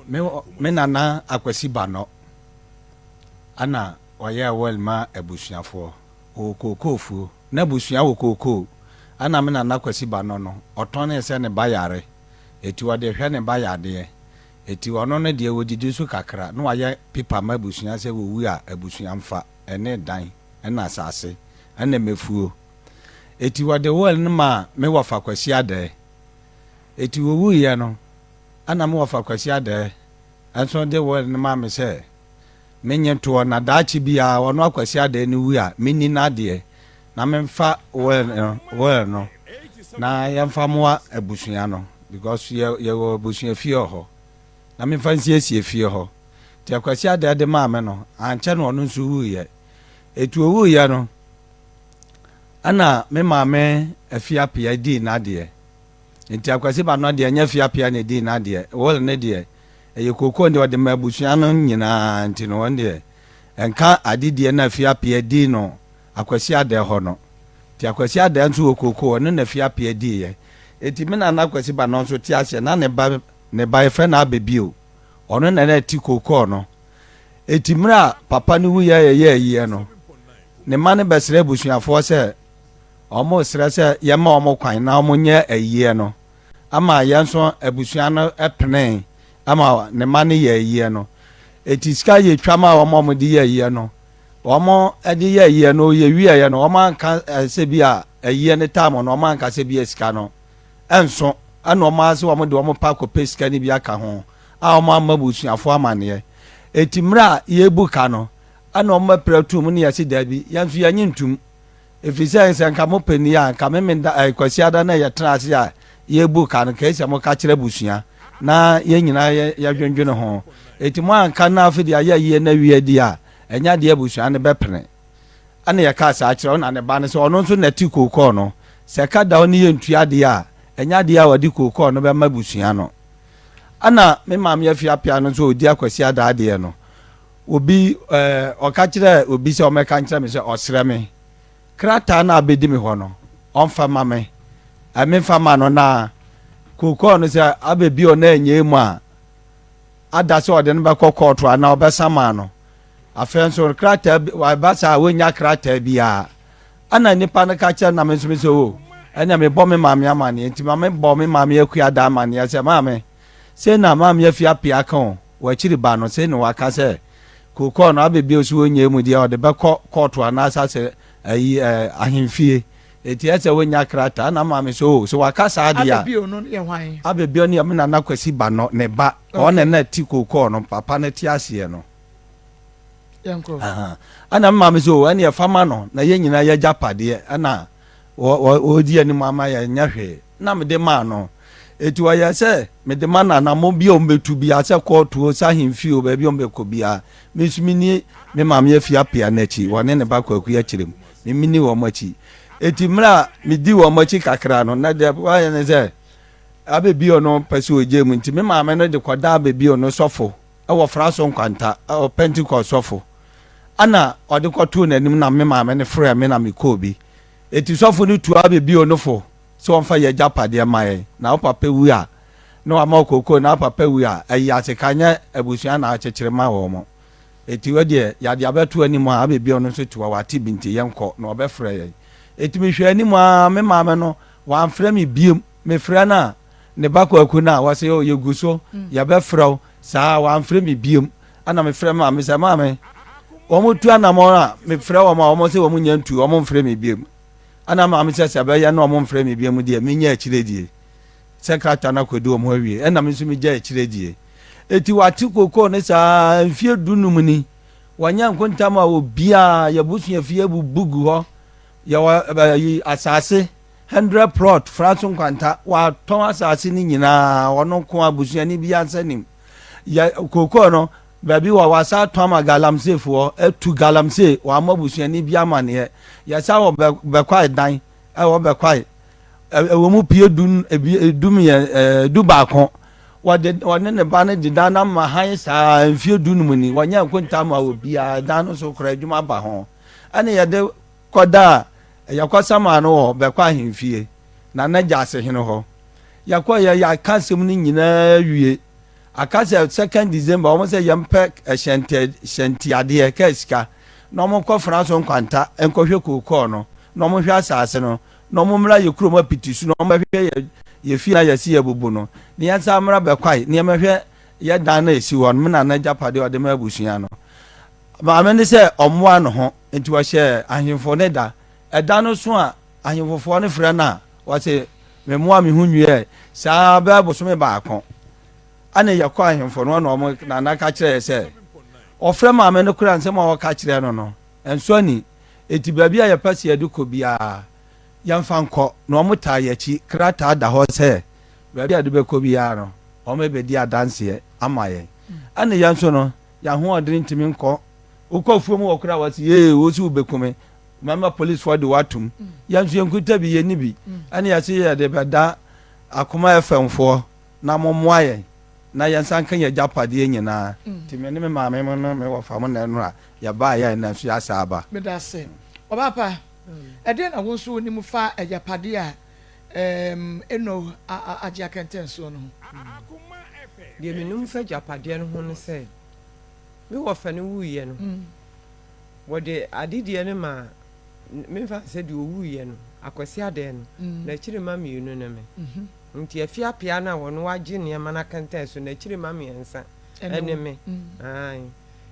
Me me nana Akwasi Banɔ ɛna ɔyɛɛ will ma abusuafoɔ. Ɔwɔ kookoo fuo. Na abusua wɔ kookoo. Ɛna me nana Kwasi Banɔ no, ɔtɔnee sɛ ne ba yare. Eti ɔde hwɛ ne ba yadeɛ. Eti ɔno no deɛ ɔdidi so kakra na wayɛ pipa ma abusua sɛ wɔwu a abusua mfa, ɛne dan, ɛna asase, ɛna mɛfuo. Eti wɔde will no maa me wɔfa Kwasi Adɛɛ. Eti wɔwuiɛ no, ɛna me wɔfa Kwasi Adɛɛ nso de will no maa me sɛ menye ntoɔ na daakye biara ɔno Akwasi Adɛɛ no wu a menni n'adeɛ na memfa will no will no na yɛmfa mmoa abusua no because yɛ yɛwɔ abusua fie wɔ hɔ na memfa nsiesie fie hɔ. Nti Akwasi Adɛɛ de maa me no, ankyɛ na ɔno nso wuiɛ. Eti owuiɛ no, ɛna me maame Afia Appiah dii n'adeɛ. Nti Akwasi ba no deɛ ɛnyɛ Afia Appiah na ɛdii n'adeɛ. Will no deɛ, ɛyɛ kookoo deɛ ɔde ma abusua no nyinaa nti no wɔn deɛ ɛnka adedie no Afia Appiah dii no Akwasi Adɛɛ hɔ no. Nti Akwasi Adɛɛ nso wɔ kookoo, ɔno na Afia Appiah diiɛ. Nti me nana Akwasi ba no nso te aseɛ na ne ba ne ba yɛfrɛ no Abɛbio, ɔno na na ɛte kookoo no. Enti mmerɛ a papa no wuiɛ a yɛyɛɛ ayie no, ne mma no bɛsrɛ abusuafoɔ sɛ wɔresrɛ sɛ yɛmma wɔn kwan na wɔnyɛ ayie no ama yɛn nso abusua no penee ama ne mma no yɛ ayie no. Enti sika yɛtwa ma wɔn a wɔde yɛ ayie no, wɔn de yɛ ayie no yɛwieɛ no wɔn anka sɛ bi a ayie no time no wɔn anka sɛ bi a sika no ɛnso ɛna wɔn ara sɛ wɔn de wɔn pa akɔpɛ sika no bi aka ho a wɔn amma abusuafoɔ amaneɛ. Enti mmerɛ a yɛrebu ka no, ɛna wɔn apira tum ne yɛse daabi, yɛn nso yɛnye ntum. Ɛfiri sɛ sɛ nka mopɛ ni a, nka Memenda ɛɛ Kwasiada no a yɛtena ase a yɛrebu ka no, nka ɛsɛ moka kyerɛ abusua na yɛn nyinaa yɛ yɛdwendwene ho. Enti mo anka na afei deɛ ayɛ ayie no awie deɛ a, ɛnyɛ adeɛ abusua no bɛpene. Ɛna yɛkaa saa kyerɛ ɔna ne ba no sɛ ɔno nso na ɛte kookɔɔ no. Sɛ ɛka da hɔ ne yɛntua adeɛ a, ɛnyɛ adeɛ a wɔde kookɔɔ no bɛma abusua no. Ɛna me maame Afie Appiah no nso ɔdi Akwasi Adaa deɛ no, obi ɛɛ ɔka kyerɛɛ obi sɛ ɔmmɛka nkyerɛ me sɛ ɔsrɛ me krataa no a abɛdi me hɔ no ɔmfa ma me, memfa ma no na kookɔɔ no sɛ abɛbi ɔno anyɛ mu a ada sɛ ɔde no bɛkɔ kɔɔto anaa ɔbɛsa ma no. Afei nso krataa bi waba saa a wɔnnya krataa biara. Ɛna nipa no ka kyerɛ na me nso me sɛ o ɛnna mebɔ me maame amaneɛ nti ma mebɔ me maame akua da amaneɛ sɛ maame sei na maame afi apia ka o w'akyiri ba no sei na waka sɛ kookɔɔ no abɛbio so wɔnyɛ mu deɛ ɔde bɛkɔ kɔɔto anaasɛ asɛ ayi ɛɛ ahemfie eti ɛsɛ wɔnya krataa na maame sɛ o sɛ waka saa deɛ a Abɛbio no yɛ hwan? Abɛbio no yɛ me nana Kwasi ba no ne ba ɔne na ti kookɔɔ no papa no te aseɛ no. Ɛna me maame sɛ o ɛne ɛfa ma no na yɛn nyinaa yɛ agyapadeɛ ɛna wɔdi anim ama yɛn nyɛ hwee na mede maa no eti ɔyɛ sɛ mede ma no anamɔ bi a wɔbɛtu bi sɛ kɔɔto o sɛ ahemfie o baabi a wɔbɛkɔ biara me nso meni me maame afi apea no akyi wɔne ne ba kwaku akyerɛ mu me meni wɔn akyi eti mmerɛ a medi wɔn akyi kakra no na deɛ wɔayɛ ne sɛ abɛbio no pɛ sɛ ɔgye mu nti me maame no de kɔda abɛbio no sɔfo wɔ Fraso nkwanta, ɔ, Pentecost sɔfo. Ɛna ɔde kɔtoo n'anim na me maame no frɛɛ me na mekɔɔ bi. Enti sɔfo no tuaa me bio no fo sɛ ɔmfa yɛn agyapadeɛ mma yɛn. Na wo papa wu a, na wama wo kookoo, na wo papa wu a, ayi ase ka nyɛ abusua na akyekyere ma wɔn. Enti wo deɛ, yɛade abɛto anim a, abɛbio no nso te hɔ, wate bi nti yɛnkɔ, na ɔbɛfrɛ yɛn. Enti mehwɛɛ anim ara, me maame no, wamfrɛ me biom. Mefrɛ no a, ne ba Kwaku no a, ɔse, oh, yɛgu so, yɛbɛfrɛ wo. Saa ara, wamfrɛ me biom. Ɛna mefrɛ maame sɛ, Maame, wɔn tu anamɔn a, mefrɛ wɔn a, wɔn sɛ wɔn nya ntu, wɔn mfrɛ me biom. Ɛna maame sɛ, sɛ ɛbɛyɛ na wɔn mfrɛ me biom deɛ, menya akyire die. Sɛ krataa no akɔdi wɔn hɔ awie. Ɛna me nso megya akyire die. Eti wate kokoo no saa mfie dunum ni. Wɔnyɛ nkontam a obiara, yɛabusua fie abubu gu hɔ. Yɛwɔ ɛyi asase. Hundred plot, Franso Nkwanta, watɔn asase no nyinaa, ɔno nko ara, busuani biara nsa nim. Yɛ kookoo no, baabi wɔ wasa atɔn ama galamseyfoɔ, atu galamsey, wammɔ busuani biara amaneɛ. Yɛsa wɔ bɛ bɛkwae dan, ɛwɔ bɛkwae, ɛwɔ mu pie du, ebi du mmiɛ, ɛɛ du baako. Wɔde wɔne ne ba no de dan no ama han saa mfie du num ni, wɔnyɛ nkonta ma obiara, dan no so koraa adwuma ba ho. Ɛne yɛde Kɔda a yɛkɔsamaa no wɔ bɛkɔ ahemfie, Nana Gyasehene hɔ. Yɛkɔeɛ, yɛaka asɛm no nyinaa awie. Aka sɛ second December wɔn sɛ yɛmpɛ hyɛntɛ hyɛntiadeɛ kaa sika na wɔn nkɔ Franso nkwanta nkɔhwɛ kookɔɔ no na wɔn nhwɛ asaase no na wɔn mmra yɛ kurom apiti so na wɔn bɛhwɛ yɛ yɛ fie na yɛsi yɛ bubu no na yɛn nsa mmra bɛkwae na yɛmɛhwɛ yɛ dan na esi hɔ no me nana agyapadeɛ ɔde ma abusua no maame ne sɛ ɔmmoa ne ho nti wɔhyɛ ahemfo ne da ɛda no so a ahemfofoɔ no frɛ no a wɔse memmoa me ho nwiɛ saa bɛɛ bosome baako ɛne yɛkɔ ahemfo no na ɔmo nana ka kyerɛ yɛ sɛ ɔfrɛ maame no koraa nsɛm a ɔka kyerɛ no no ɛnso ani eti baabi a yɛpɛ sɛ yɛde kɔ biara yɛmfa nkɔ na ɔmo taa yɛkyi krataa da hɔ sɛ baabi a yɛde bɛkɔ biara no ɔmo bɛdi adanseɛ ama yɛn. Ɛne yɛn nso no yɛn ahoɔden ntumi nkɔ. Wokɔ afuom wɔ koraa wɔsi yee wosi wobɛkume mɛma policefoɔ de watom. Yɛn nso yɛnkuta bi yɛnni bi. Ɛne yɛse yɛde bɛda Akoma FM foɔ na mommoa yɛn na yɛnsa nka yɛn agyapadeɛ nyinaa. Nti me ne me maame mo ne me wɔfa mo na ɛnora yɛbaeɛ a ɛnnɛ nso yɛasa aba. Meda ase. Ɔbaa pa, ɛdeɛn na wo nso wonim fa agyapadeɛ a Enoh agye akɛntɛnsoɔ no ho? Deɛ menim fa agyapadeɛ no ho ne sɛ, me wɔfa no wuiɛ no, wɔde adedie no maa, memfa no sɛ deɛ ɔwuiɛ no, Akwasi Adɛɛ no, n'akyiri mma mmienu ne me. Nti Afie Apea no a ɔno wagye nneɛma no akɛntɛn so, n'akyiri mma mmiɛnsa ne me. Aane.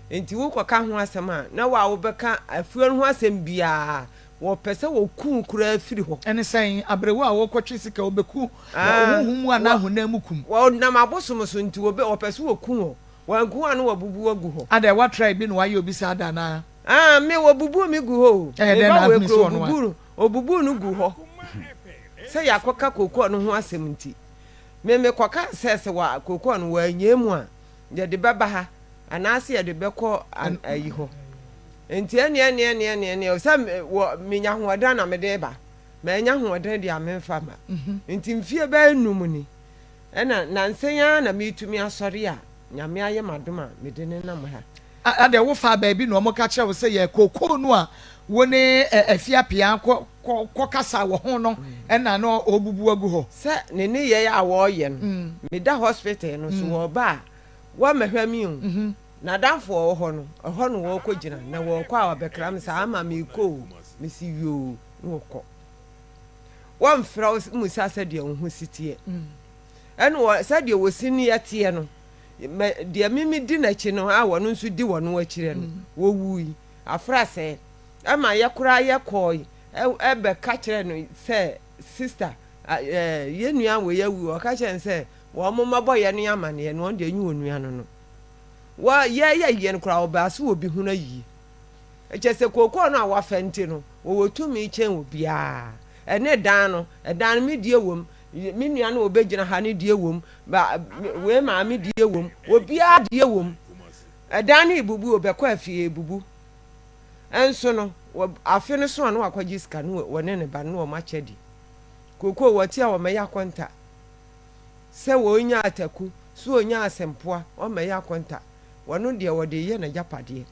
Nti wokɔka ho asɛm a, na wo a wobɛka afuo no ho asɛm biara, Wɔpɛ sɛ wɔku wo koraa firi hɔ. Ɛne sɛn? Aberewa a ɔrekɔtwe sika, ɔbɛku wɔ honhom mu anaa honam mu kum? Wɔnam abosom so nti, wɔpɛ sɛ wɔku wo. Wɔanku wo a na wɔabubu wo agu hɔ. Adɛn, woatra bi na wɔayɛ obi saa da anaa? Ah, me, wɔbubuu me gu hɔ o. Ɛyɛ Me dɛn ba na wei ahunu sɛ koraa, ɔno a? wɔbubuu no, wɔbubuu no guu hɔ sɛ yɛakɔka kokoa no ho asɛm nti. Me, mekɔkaa sɛ, sɛ wɔ, kokoa no, wɔannya mu a, yɛde bɛba ha. Anaase yɛde bɛkɔ ayi hɔ. Nti ɛneɛ ɛneɛ ɛneɛ ɛneɛ ɛneɛ sɛ wɔ menya ahoɔden na mede ba. Manya ahoɔden deɛ a memfa mma. Nti mfie bɛyɛ num ni. Ɛna nansa yi ara na metumi asɔre a Nyame ayɛ m'adom a mede ne nam ha. Adɛn wofaa baabi na wɔka kyerɛɛ wo sɛ yɛ kookoo no a wo ne Afie Appiah kɔ kɔ kasa wɔ ho no na na ɔrebubu agu hɔ? Sɛ ne nneyɛe a wɔreyɛ no, meda hospital no so wɔba a Wɔammɛhwɛ me o. N'adamfo a ɔwɔ hɔ no, ɛhɔ na wɔrekɔgyina, na wɔrekɔ a wɔabɛkra me saa, ama merekɔ o, mese yoo, na wɔkɔ. Wɔmfrɛ wo mmisa sɛdeɛ wo ho si teɛ. Ɛna wɔ sɛdeɛ wɔsi ne yɛteɛ no, mɛ deɛ me medi n'akyi no a wɔno nso di wɔn akyirɛ no, wɔwui. Afra sɛɛ. Ɛma yɛ koraa yɛkɔe ɛbɛka kyerɛɛ no sɛ, sista, yɛn nua wei awu. Ɔka kyerɛɛ no sɛ, Wɔn mmɔbɔ yɛ no amaneɛ no wɔn deɛ nye onua no no wɔ yɛ yɛ yɛ no koraa ɔbaa so wɔ bi ho no ayie kyɛ sɛ kookoo no a wafa nti no wɔwɔ tumi kyɛn obiara ɛne dan no ɛdan no me die wom me nua no ɔbɛgyina ha ne die wom ba wei maame die wom obiara die wom ɛdan no ebubu ɔbɛkɔ afie ebubu ɛnso no wɔ afe no so a no wakɔgye sika no wɔne ne ba no wɔn akyɛ di kookoo wɔte a wɔmɛyɛ akɔnta Sɛ wɔnya ataku, so wɔnya asɛmpoa, wɔmmɛyɛ akonta. Wɔno deɛ wɔde reyɛ n'agyapadeɛ.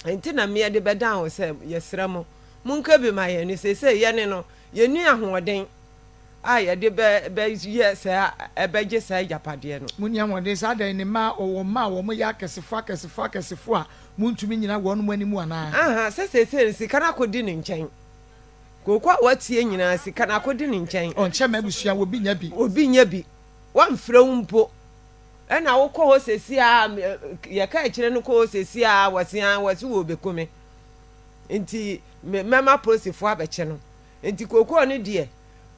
Enti na meɛ de bɛdan wo sɛ, yɛsrɛ mo, monka bi ma yɛn no. Seesei yɛne no, yɛnni ahoɔden a yɛde bɛ, bɛyɛ saa, ɛbɛgye saa agyapadeɛ no. Monni ahoɔden saa? Adɛn, ne mma, ɔwɔ mma a wɔyɛ akɛsefoɔ, akɛsefoɔ, akɛsefoɔ a montumi nnyina wɔnom anim anaa? Aha, sɛ seesei no, sika no akɔdi ne nkyɛn. Kooko a watie nyinaa, sika no akɔdi ne nkyɛn. Ɔnkyɛ m'abusua, obi nnya bi. Obi nnya bi. Wɔmfrɛ wo mpo. Ɛna wokɔ hɔ seesei ara, yɛka akyire no kɔ hɔ seesei ara, wɔse an, wɔse wɔrebɛku me. Nti me, mɛma polisifoɔ abɛkye no. Nti kookoo no deɛ,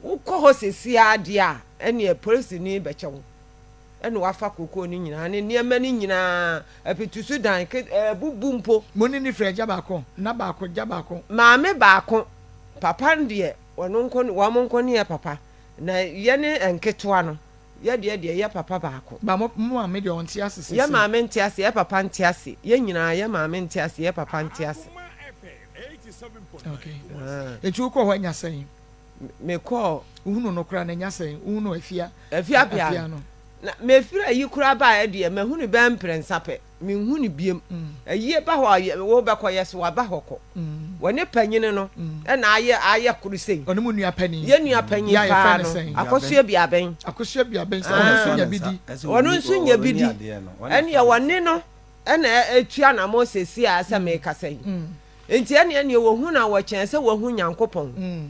wokɔ hɔ seesei ara deɛ a, ɛneɛ polisini bɛkyɛ wo. Ɛna wafa kookoo no nyinaa ne nneɛma no nyinaa, apitusu dan, ke, abubu mpo. Mo ne no firi agya baako, nna baako, agya baako. Maame baako, papa no deɛ, ɔno nko, wɔn nko ne yɛ papa, na yɛne nketewa no, yɛ deɛ deɛ yɛ papa baako. Ba mo, mo maame deɛ ɔnte ase seesei. Yɛ maame nte ase, yɛ papa nte ase, yɛn nyinaa, yɛ maame nte ase, yɛ papa nte ase. Okay. Ah. Enti wokɔɔ hɔ anya sɛn? Mekɔɔ. Wohunuu no koraa no anya sɛn? Wohunuu Afia Afia Appiah no. Na mefiri ayi koraa baeɛ deɛ, mahu no bɛyɛ mprɛnsa pɛ. Menhu no biom. Ayie ba hɔ a, wobɛkɔ, yɛ so waba hɔ kɔ. Wɔne panyini no na ayɛ ayɛ koro sei. Ɔne mo nua panin. Yɛn nua panyin Yɛ a paa yɛfrɛ no no, sɛn? Akosua Biabɛn. Akosua Biabɛn, sɛ ɔno nso nya bi di. Ɔno nso nya bi di. Ɛneɛ wɔne no na ɛtu anamɔ seesei a sɛ merekasa yi. Nti ɛneɛ neɛ wɔhu no a wɔkyɛn sɛ wɔahu Nyankopɔn.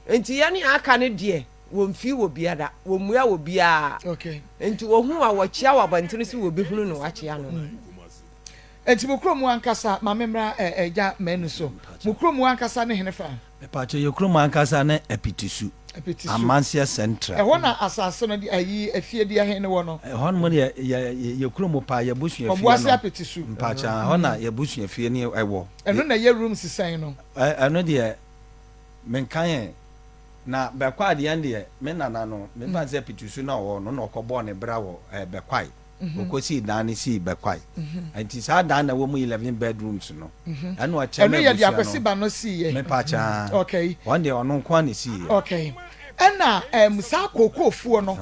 Nti yɛn a aka no deɛ wɔmfii wɔ biara, wɔmmua wɔ biara. Nti wɔhu a wɔkyea wɔ abɔntene so wɔbɛhunu no wɔakyea no. Nti mo kurom ankasa, ma me mmra ɛ Agya Manu so, mo kurom ankasa ne henefa? Mepakyɛ, yɛ kurom ankasa ne Apitisu, Apitisu. Amanseɛ Central. Ɛhɔ na asase no de ayi efie deɛ he ne wɔ no? Ɛhɔ nom deɛ yɛ yɛ kurom paa, yɛ abusua fie no. Ɔboase Apitisu. Mpakyɛ, ɛhɔ na yɛ abusua fie no ɛwɔ. Ɛno na ɛyɛ rooms sɛn no? Ɛ ɛno deɛ menka ɛ, na Bɛkwae deɛ deɛ me nana no, memfa no sɛ Apitisu na ɔwɔ no na ɔkɔbɔɔ ne bra wɔ ɛ Bɛkwae. Ɔkɔsii dan no sii Bɛkwae. Nti saa dan na ɛwɔ mu 11 bedrooms no. Ɛna ɔkyɛ Ɛno ma yɛ deɛ abusua no. Akwasi ba no siiɛ. Mepakyɛ aa. Okay. Wɔn deɛ ɔno nko ara na ɛsiiɛ. Okay. Ɛna ɛm saa kookoofuo no,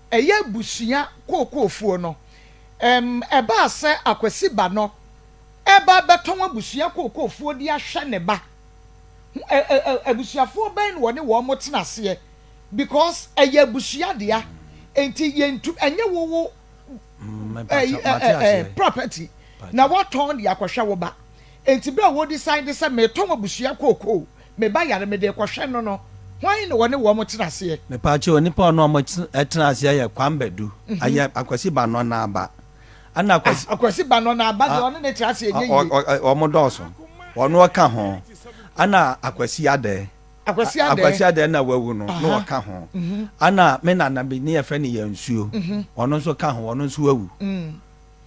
ɛyɛ abusua kookoofuo no, ɛm ɛbaa sɛ Akwasi ba no ɛreba abɛtɔn abusua kookoofuo de ahwɛ ne ba. Ho ɛ ɛ ɛ abusuafoɔ bɛn na wɔne wɔn tena aseɛ? Because ɛyɛ abusua dea nti yɛntu ɛnyɛ wo wo ɛyi ɛ ɛ ɛ property na wɔtɔn de akɔhwɛ wo ba. Nti berɛ a wɔ decide sɛ metɔn abusua kookoo me ba yare mede rekɔhwɛ no no hwan na wɔne wɔn tena aseɛ? Mepaakyɛw onipa a ɔne wɔn tena aseɛ yɛ Kwame Badu, ɛyɛ Akwasi Banɔ n'aba. Ɛna Akwasi. Ah, Akwasi Banɔ n'aba deɛ ɔne ne tena aseɛ nyɛ yie. Wɔn dɔɔso, ɔno ɔka ho. Ɛna Akwasi Adɛɛ. Akwasi Adɛɛ. Akwasi Adɛɛ na wawu no, na ɔka ho. Ɛna me nana bi ne yɛfrɛ no Yansuo, ɔno nso ka ho, ɔno nso wawu.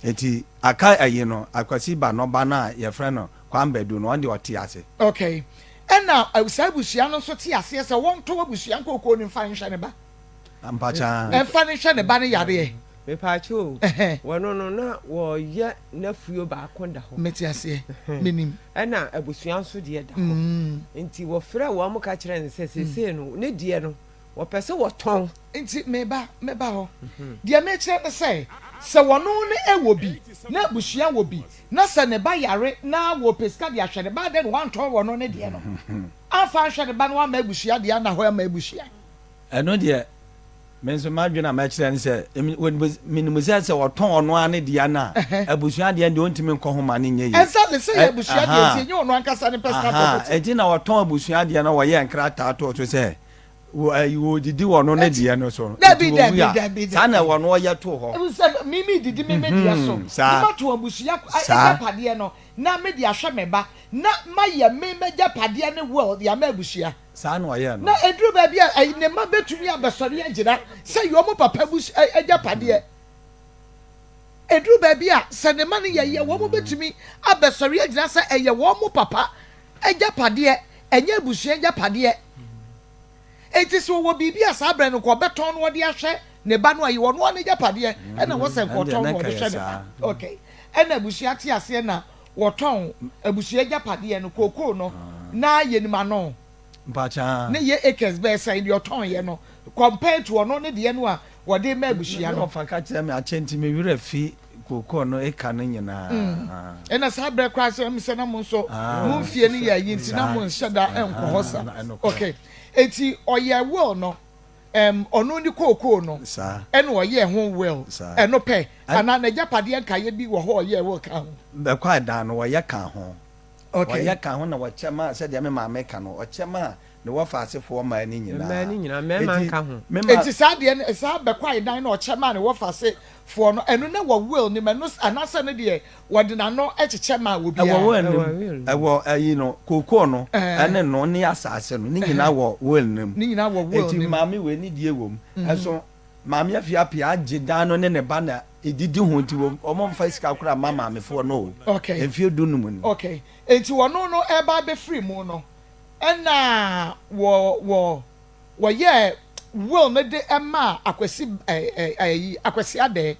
Nti aka ayi no, Akwasi Banɔ ba no a yɛfrɛ no Kwame Badu no, ɔno deɛ ɔte ase. Okay. Ɛna saa abusua no nso te aseɛ sɛ wɔntɔn abusua nkookoo no mfa nhwɛ ne ba. Mpakyɛ. Ɛmfa no nhwɛ ne ba no yareɛ. Mepaakyɛ o, wɔno no na wɔyɛ n'afuo baako da hɔ. Mete aseɛ, menim. Ɛna abusua nso deɛ da hɔ. Nti wɔfrɛɛ wɔn ka kyerɛɛ no sɛ seesei no ne deɛ no wɔpɛ sɛ wɔtɔn. Nti meba, mɛba hɔ. Deɛ mekyerɛ ne sɛ, sɛ wɔno no wɔ bi na abusua wɔ bi na sɛ ne ba yare na wɔpɛ sika de ahwɛ ne ba a, dɛn na wantɔn wɔno ne deɛ no amfa anhwɛ ne ba na wamma abusua deɛ anna hɔ amma abusua? Ɛno deɛ, me nso m'adwene a mɛkyerɛ ne sɛ, menim sɛ sɛ ɔtɔn ɔno ara ne dea no a, abusua deɛ deɛ ɔntumi nkɔ ho ma no nyɛ yie. Exactly, sɛ yɛ abusua deɛ nti ɛnyɛ ɔno ankasa ne personal property. Enti na ɔtɔn abusua deɛ no wɔyɛ nkrataa too so sɛ wɔdidi wɔ ɔno ne deɛ no so. Dabi, dabi, dabi, Saa na wɔn ɔyɛ too hɔ. Sɛ me me didi me me deɛ so, saa. Me ma to abusua agyapadeɛ no na me de ahwɛ me ba na mayɛ me m'agyapadeɛ ne will de ama abusua. Saa na ɔyɛɛ no. Na ɛduru baabi a, ne mma bɛtumi abɛsɔre agyina sɛ ɛyɛ wɔn papa abus agyapadeɛ. Ɛduru baabi a, sɛ ne mma no yɛ yɛ, wɔn bɛtumi abɛsɔre agyina sɛ ɛyɛ wɔn papa agyapadeɛ, ɛnyɛ abusua agyapadeɛ. Enti sɛ ɔwɔ biribi a saa berɛ no nka ɔbɛtɔn na ɔde ahwɛ ne ba no a, ɛyɛ ɔno ara n'agyapadeɛ ɛna ɛwɔ sɛ nka ɔtɔn na ɔde hwɛ ne ba. Okay. Ɛna abusua te aseɛ na wɔtɔn abusua agyapadeɛ no, kookoo no, na yɛnim ano. Mpakyɛ. Ne yɛ acres bɛyɛ sɛn deɛ ɔtɔn yɛ no compared to ɔno ne deɛ no a wɔde ma abusua no. Me wɔfa ka kyerɛ me akyɛ nti me werɛ fi kookoo no acre no nyinaa. Ɛna saa berɛ koraa sɛ ɛm sɛ na mo nso mo mfie no yɛ ayi nti na mo nhyɛ da nkɔ hɔ sa. Okay. Enti ɔyɛ will no. Ɛm, ɔno ne kookoo no ɛna ɔyɛɛ ho will, ɛno pɛ, anaa n'agyapadeɛ nkaeɛ bi wɔ hɔ a ɔyɛɛ will kaa ho? Bɛkɔ adan no, wɔyɛ kaa ho. Okay. Wɔyɛ kaa ho na wɔkyɛ maa, sɛdeɛ me maame ka no, ɔkyɛ maa ne wɔfaasefoɔ mmaa no nyinaa. Mmaa no nyinaa, mmarima Enti, nka ho. me ma. Enti saa deɛ no, saa bɛkɔ adan no a ɔkyɛ maa ne wɔfaasefoɔ no, ɛno na ɛwɔ will no mu, ɛno, anaasɛ ɛno deɛ Wɔde n'ano kyekyɛ maa Ɛwɔ obiara. will no Ɛwɔ mu. will no mu. Ɛwɔ ɛyi no, kookoo no Ɛɛ. ɛne no ne asaase no, ne nyinaa wɔ will no mu. Ne nyinaa wɔ will Enti no mu. maame wei ne deɛ wɔ mu. Ɛnso maame Afie Appiah agye dan no ne ne ba na ɛdidi ho nti wɔn mfa sika koraa mma maamefoɔ no o. Okay. Mfeɛ du num ni. Okay. Enti wɔno no ɛreba abɛfiri mu no, ɛna wɔ wɔ wɔyɛɛ will no de maa Akwasi ɛɛ ɛɛ ɛyi Akwasi Adɛɛ.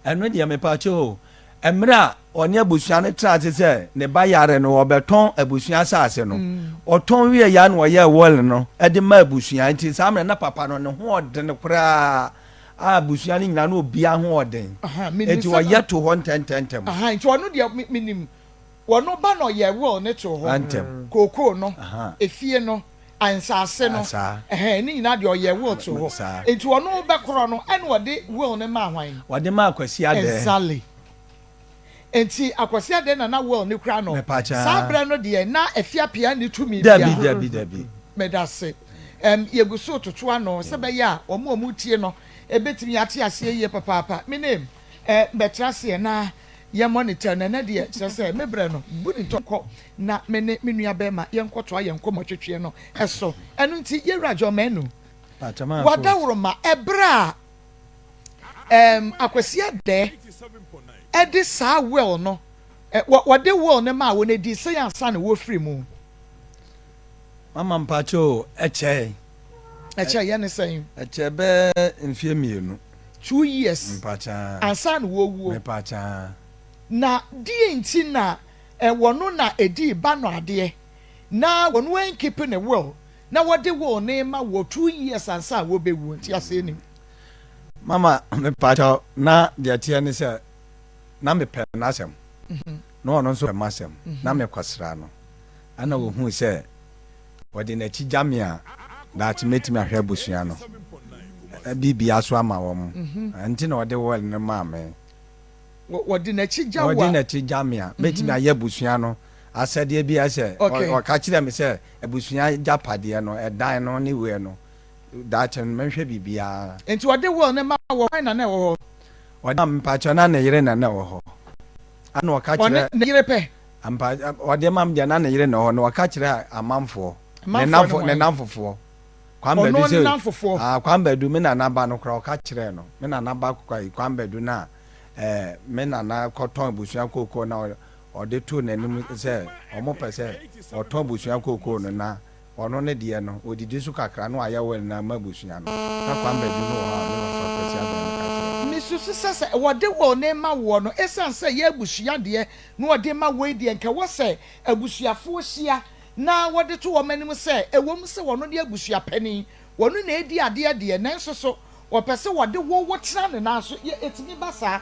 Ɛno deɛ mepaakyɛw o, mmerɛ a ɔne abusua no tena ase sɛ ne ba yare no ɔbɛtɔn abusua asase no, ɔtɔn wie ya na ɔyɛɛ will no de ma abusua, nti saa mmerɛ na papa no ne ho ɔden koraa a abusua no nyinaa na obiara ho ɔden, nti ɔyɛ to hɔ ntɛntɛntɛm. Nti ɔno deɛ menim. Wɔno ba na ɔyɛɛ will no too hɔ. Ntɛm. Kookoo no, Aha. efie no, nsaase no, Saa. ɛhɛn, ne nyinaa deɛ ɔyɛɛ will too hɔ. Saa. Nti ɔno bɛkorɔ no ɛna ɔde will no maa hwan? Wɔde maa Kwasi Adɛɛ. Exactly. Nti Akwasi Adɛɛ na na will no kura no. Mepaakyɛw. Saa berɛ no deɛ na Afiapia nni tumi Dabi, biara. dabi, dabi. Medase. Ɛm, yɛgu so retoto ano sɛ ɛbɛyɛ a wɔn a wɔretie no bɛtumi ate aseɛ yie papaapa. Me name, eh, bɛtra aseɛ na yɛ monitor no. Ɛnɛ deɛ, kyerɛ sɛ, me berɛ no, bu ne ntɔ kɔ na me ne me nua bɛrima yɛnkɔtoa yɛn nkɔmmɔtwetweɛ no so. Ɛno nti, Yɛwura John Manu, Pakyɛ maa coach. w'adaworoma, ɛberɛ a, ɛm, Akwasi Adɛɛ de saa will no, ɛ, wɔ, wɔde will no maa wo no, ɛdii sɛn ansa na wɔfiri mu? Mama mpakyɛ o, ɛkyɛe. Ɛkyɛe yɛ ne sɛn? Ɛkyɛe bɛyɛ mfeɛ mmienu. 2 years. Mpakyɛ. Ansa na wɔwuo. Mepakyɛ. Na deɛ nti na wɔno na ɛdii ba no adeɛ na wɔno ankeep ne will na wɔde will no ma wɔ 2 years ansa a wɔbɛwuo nti aseɛ nim. Mama mepakyɛ, na deɛ teɛ ne sɛ na mepɛ n'asɛm na ɔno nso pɛ m'asɛm na mekɔsra no ɛna ohuu sɛ wɔde n'akyi gya me a, daakye mɛtumi ahwɛ abusua no biribia so ama wɔn, nti na ɔde will no maa me. Wɔde n'akyi gya wo ɔde a. N'akyi gya me a, mɛtumi ayɛ abusua no asɛdeɛ bi sɛ ɔka kyerɛ me sɛ abusua gyapadeɛ no, ɛdan no ne wei no, daakye no mɛhwɛ biribiara. Nti ɔde will no ma wɔ, hwan na na ɛwɔ hɔ? Ɔde mpakyɛ na ne yere na na ɛwɔ hɔ ana ɔka Ɔne kyerɛ ne yere pɛ? Mpa ɔde ma m deɛ, na ne yere na ɛwɔ hɔ na ɔka kyerɛ amanfoɔ ne Amanfoɔ ne namfo ne hwan? namfofoɔ Kwan Ɔno Badu ne sɛ namfofoɔ. Ah, Kwan Badu, me nana ba no koraa, ɔka kyerɛɛ no, me nana ba koraa, Kwan Badu no a me nana kɔtɔn abusua kookoo na ɔde too n'anim sɛ ɔmo pɛ sɛ ɔtɔn abusua kookoo no na ɔno ne deɛ no ɔdidi so kakra na wayɛ will no ama abusua no, na Kwan Badu no wɔ hɔ a me wɔfa Kwasi Adɛn no ka kyerɛɛ no. Mesusu sɛ sɛ wɔde will no rema woɔ no, ɛsiane sɛ ɛyɛ abusua deɛ na wɔde ma woi deɛ, nka ɛwɔ sɛ abusuafoɔ hyia na wɔde to wɔn anim sɛ ɛwom sɛ wɔno ne abusua panin, wɔno na ɛredi adeɛ deɛ, nanso so wɔpɛ sɛ wɔde wo wo tena ne nan so. Yɛ ɛtumi ba saa.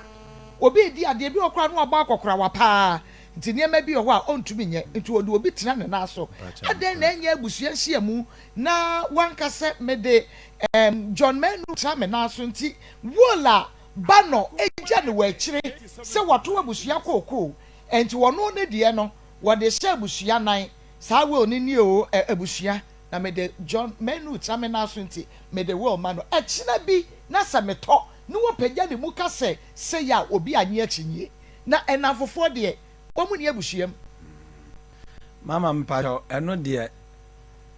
Obi redi adeɛ, bi wɔ hɔ koraa na wabɔ akɔkorawa paa, nti nneɛma bi wɔ hɔ a ɔntumi nyɛ, nti wɔde obi tena ne nan so. Adɛn na ɛnyɛ abusua nhyiamu na wanka sɛ mede ɛɛm John Manu tena me nan so, nti will a ba no gya no wɔ akyire sɛ wato abusua kookoo, nti wɔno ne deɛ no wɔde hyɛ abusua nan, saa will no nie oo, ɛ abusua, na mede John Manu tena me nan so nti mede will ma no, ɛkyena bi na sɛ metɔ ne wɔpagya ne mu ka sɛ sei a obi annye akyinnye, na nnamfofoɔ deɛ wɔn nni abusua mu. Mama mpakyɛw, ɛno deɛ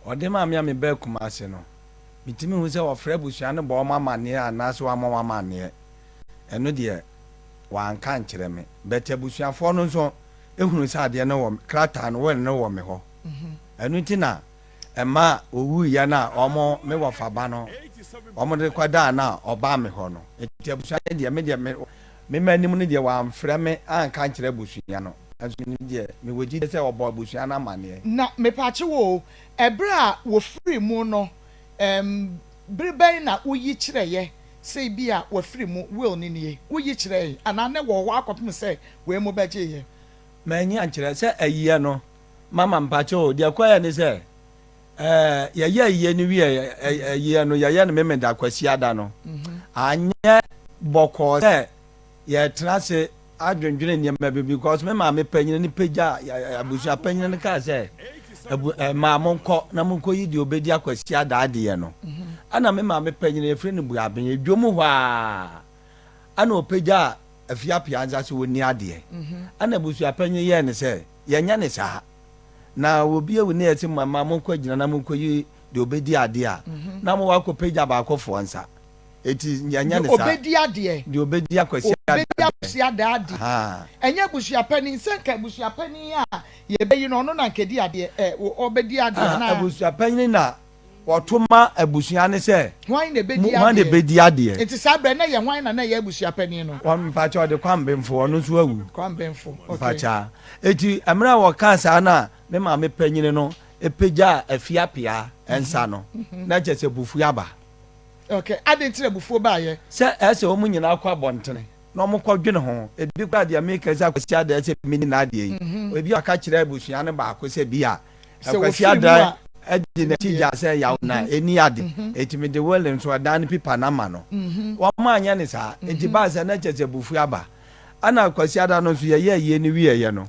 ɔde maa me a mebaa Kumasi no, metumi hu sɛ ɔfrɛ abusua no bɔ wɔn amanneɛ anaasɛ wammɔ wɔn amanneɛ, ɛno deɛ wanka ankyerɛ me, but abusuafoɔ no nso hunu sɛ adeɛ no wɔ, krataa no, will no wɔ me hɔ, ɛno nti na ɛma ɔwuiɛ no a wɔn, me wɔfa ba no, wɔn de kɔdaa no a ɔbaa me hɔ no, nti abusua no deɛ, me deɛ me, me m'anim no deɛ wamfrɛ me anka ankyerɛ abusua no, nso me deɛ mewɔ gyidie sɛ ɔbɔ abusua no amanneɛ. Na mepakyew o, ɛberɛ a wɔfirii mu no, ɛɛm, bere bɛn na woyi kyerɛeɛ sɛ ebia wafiri mu, will no nie? Woyi kyerɛɛe anaa na ɛwɔ hɔ akɔpem sɛ wei mo bɛgyeeɛ? Manyi ankyerɛ sɛ ayiyɛ no, mama mpakyɛw o, deɛ ɛkɔeɛ ne sɛ, ɛɛ, yɛyɛ ayiyɛ no wieɛ, ayiyɛ no yɛyɛ no Memeda Kwasiada no, anyɛ bɔkɔɔ sɛ yɛtena ase adwendwene nneɛma bi, because me maame panyin no pagya abusua panyin no kaa sɛ, abu mmaa monkɔ na monkɔyi deɛ ɔbɛdi Akwasi ada adeɛ no. Ɛna me maame panyin, yɛfrɛ no Buaben, edwom hɔ a ɛna ɔpagya Afiapia nsa sɛ ɔnni adeɛ. Ɛna abusua panyin yɛɛ ne sɛ yɛnyɛ ne saa na obi awu ne yɛse mmaa monkɔ agyina na monkɔyi deɛ ɔbɛdi adeɛ a na mowɔ akɔpagya baakofoɔ nsa. Eti yɛnyɛ Deɛ ne saa. ɔbɛdi adeɛ. Deɛ ɔbɛdi Akwasi Ɔbɛdi adeɛ. Akwasi ada adeɛ. Ahaa. Ɛnyɛ abusua panin, sɛ nka abusua panin a yɛbɛyi no, ɔno na nka ɛdi adeɛ, ɛ, ɔbɛdi adeɛ Ah, anaa? abusua panin na wɔto ma abusua no sɛ. Hwan na ɛbɛdi Mu, hwan na adeɛ? ɛbɛdi adeɛ. Nti saa berɛ no na ɛyɛ hwan na na ɛyɛ abusua panin no? Wɔn, mpakyɛ, ɔde Kwambenfo, ɔno nso awu. Kwambenfo, okay. Mpakyɛ. Eti mmerɛ a wɔkaa saa no a, me maame panin no pagyaa Afiapea nsa no, na kyerɛ sɛ abufuo aba. Okay, adɛn nti na abufuo baeɛ? Sɛ ɛsɛ wɔn nyinaa kɔ abɔntene. Na wɔn kɔ dwene ho. Ebi koraa deɛ meka sɛ Akwasi Adaa sɛ meni n'adeɛ yi. Ebi a ɔka kyerɛ abusua no baako sɛ bi a Akwasi Adaa de n'akyi gya sɛ yaw na ɛni ade. Enti mede will nso ɛdan no pipa no ama no. Wɔn anyɛ no saa. Enti baa sɛ na kyerɛ sɛ abufuo aba. Ɛna Akwasi Adaa no nso yɛyɛ ayie no wieeɛ no,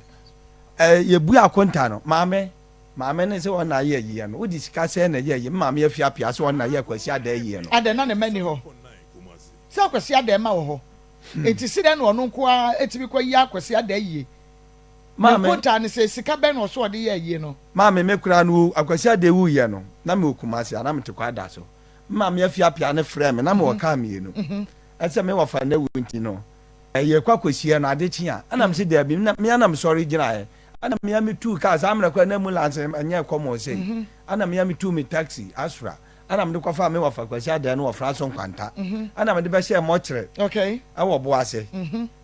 yɛbue akonta no, maame, maame no sɛ ɔna ayɛ ayie no, wode sika sɛn na ɛyɛ ayie? Me maame afi apea sɛ ɔna ayɛ Akwasi Adaa ayie no. Adɛn na ne mma nni hɔ? Sɛ Akwasi Adaa mma wɔ hɔ. Enti sidɛn na ɔno nko ara tumi kɔ yi Akwasi Adaa ayie? Ne nkontaa ne sɛ sika bɛn na ɔso ɔde yɛ ayie no? Maame, me koraa no Akwasi Adaa wuiɛ no, na mewɔ Kumasi a na mete Kwada so. Me maame afi apea no frɛɛ me, na mewɔ kaa mmienu. Ɛsɛ me wɔfa no awu nti no, yɛrekɔ akɔsie no, ade kye a, ɛna mese daabi, me ara na mesɔre gyinaeɛ. Ɛna me ara metuu kaa, saa mmerɛ koraa na ambulance nyɛ common sei. Ɛna me ara metuu me taxi, Astra. Ɛna mede kɔfaa me wɔfa Kwasi Adan no wɔ Franso Nkwanta. Ɛna mede bɛhyɛɛ mɔkyerɛ ɛwɔ Boase.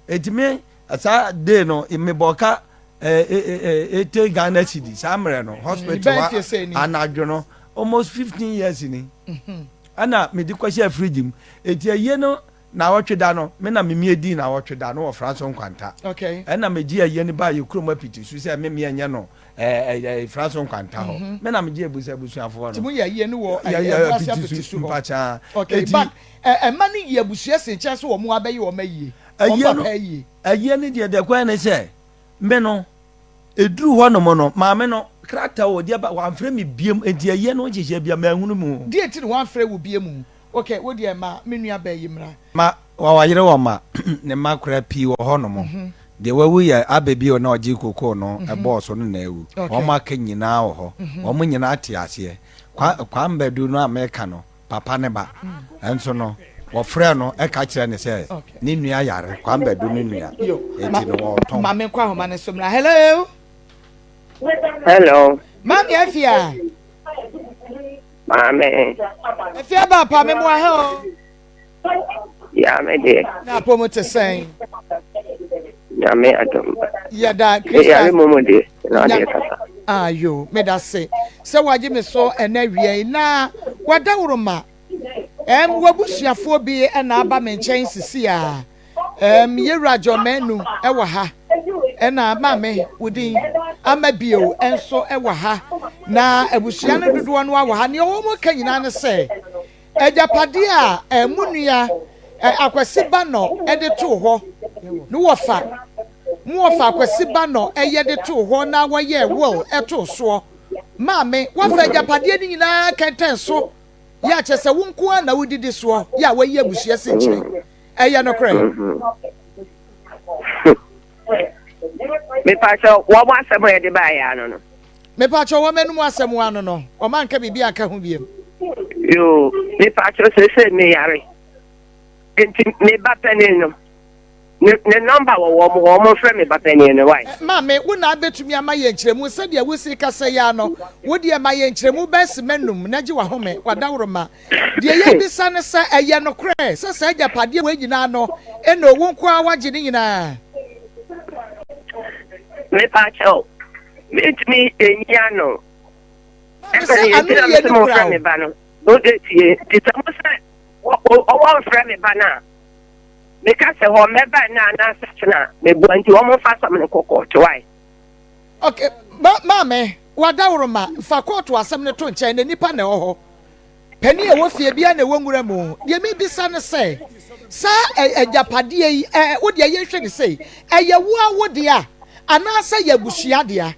Enti me saa day no mebɔɔ ka 80 Ghana cedi saa mmerɛ no hospital hɔ anadwo no almost 15 years ni. Ɛna mede kɔhyɛɛ fridge mu. Enti ayie no Naawɔtwe da no, me na memie dii naawɔtwe da no wɔ Franso Nkwanta. Ɛna megye ayie no baa yɛ kurom apiti so sɛ me meɛ nyɛ no Franso Nkwanta hɔ. Mhm. Me na megye abusa abusuafoɔ no. Ti mo yɛ ayie no wɔ Ɛbuase apiti so hɔ. Mpakyaa. Okay, but ɛma no yi abusua si nkyɛn so wɔn abɛyɛ wɔn ayie. Wɔn papa ayie. Ayie no deɛ deɛ kwan ne sɛ me no eduru hɔ nom no maame no krataa wɔ deɛ ba wɔamfrɛ me biem nti ayie no nhyehyɛ bia manhunu mu. Deɛ ti na wɔamfrɛ wo biem? Ok wo deɛ ma me nua baa yi mmra. Ma wayere wɔ ma ne mma koraa pii wɔ hɔ nom. Deɛ wawu yɛ Abe bio na ɔgye kokoo no bɔɔ so no na awu. Wɔn aka nyinaa wɔ hɔ. Wɔn nyinaa te aseɛ. Kwa Kwame Badu no a meka no, papa ne ba nso no, wɔfrɛɛ no ka kyerɛɛ no sɛ ne nua yare, Kwame Badu no nua. Enti no wɔretɔn. Ma menkɔ ahoma no so mmra. Hello. Hello. Maame Afia. Maame. Efi aba apa me mo ahɛ o. Ya me deɛ. Na apɔ mu te sɛn. Nyame adom. Yɛda Kristo. Yare mu mu deɛ na adeɛ kasa. Ayo, meda se sɛ wagye me so ɛnɛ wia yi na wadaworo ma. Ɛm wabusuafoɔ bi ɛna aba me nkyɛn sisi a. Ɛɛm Yewura John Manu wɔ ha, ɛna Maame wo din Ama Bio nso wɔ ha, na abusua no dodoɔ no ara wɔ ha. Nea wɔn ka nyinaa ne sɛ, agyapadeɛ a ɛɛ mo nua ɛɛ Akwasi Banɔ de too hɔ no wɔfa, mo wɔfa Akwasi Banɔ yɛ de too hɔ na wɔyɛɛ will too soɔ. Maame, woafa agyapadeɛ no nyinaa kɛntɛn so yɛ a kyerɛ sɛ wo nko ara na wodidi soɔ yɛ a woayi abusua si nkyɛn. Ɛyɛ nokorɛ? Mepakyɛ wɔn asɛm a yɛde baeɛ ano no. Mepakyɛ wɔn anum asɛm ano no, wɔn anka biribi anka ho biem. Yoo, mepakyɛ sese meyare. Nti me ba panin no, ne ne nɔmba wɔ wɔn hɔ, wɔn mfrɛ me ba panin no, why? Maame, wo na abɛtumi ama yɛn nkyerɛmu sɛdeɛ wosi kasa yi ara no, wo deɛ ma yɛn nkyerɛmu bɛyɛ sima num na gye w'ahome, w'adaworoma. Deɛ yɛrebisa ne sɛ, ɛyɛ nokorɛ sɛ saa agyapadeɛ wei nyinaa no, Eno, wo nko ara woagye ne nyinaa? Mepakyɛw, mentumi nyi ano. Maame sɛ ano yie no kura wo. Ba no, wode tie. Nti sɛ mo sɛ wɔmfrɛ me ba no a, meka sɛ hɔ mɛba nnɛ anaasɛ kyena a, meboa nti wɔmfa asɛm no nkɔ kɔɔto wae. Ok, ma maame, w'adaworoma, fa kɔɔto asɛm no to nkyɛn na nnipa na ɛwɔ hɔ. Panin a ɛwɔ fie biara na ɛwɔ nwura mu. Deɛ mebisa ne sɛ, saa agyapadeɛ yi, ɛ, wo deɛ yɛnhwɛ ne sei, ɛyɛ wo ara wo dea anaasɛ ɛyɛ abusua dea?